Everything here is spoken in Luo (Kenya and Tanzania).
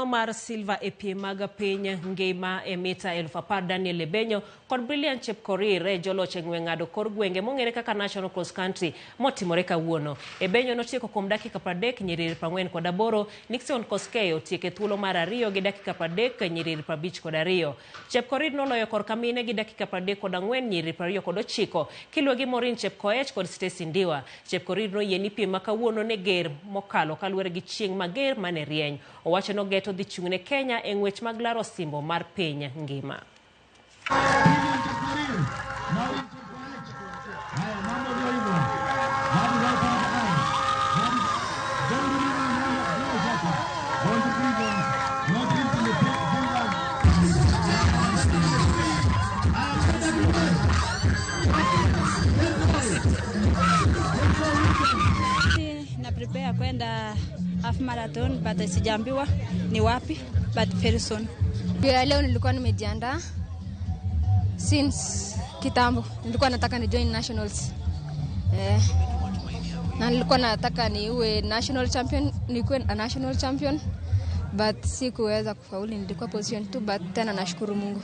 Mano mar silver e piem mag piny ngima e mita 10,000 Daniel Ebenyo kod Brilliant Chepkorir e joloch e ng'we ng'ado kor gwenge mong'ere kaka National Cross Country motimore kawuono. Ebenyo notieko kuom dakika 30 nyiriri 48, Nixon Koskei otieko e thuolo mar ariyo gi dakika 30 nyiriri 52. Chepkorir noloyo korka mine gi dakika 34 nyiriri 29 kiluwe gi Maureen Chepkoech kod Stacy Ndiwa. Chepkorir noyie ni piem ma kawuono ne ger mokalo kaluwore gi chieng' mager mane rieny. Owacho ni Ogeto dhi chung' ne Kenya e ng'wech mag laro osimbo mar piny ngima. Na prepare kwenda half marathon but sijaambiwa ni wapi but very soon. Ya leo nilikuwa nimejiandaa since kitambo, nilikuwa nataka ni join nationals na nilikuwa nataka niwe national champion, nikuwe a national champion but sikuweza kufaulu, nilikuwa position 2 but tena nashukuru Mungu.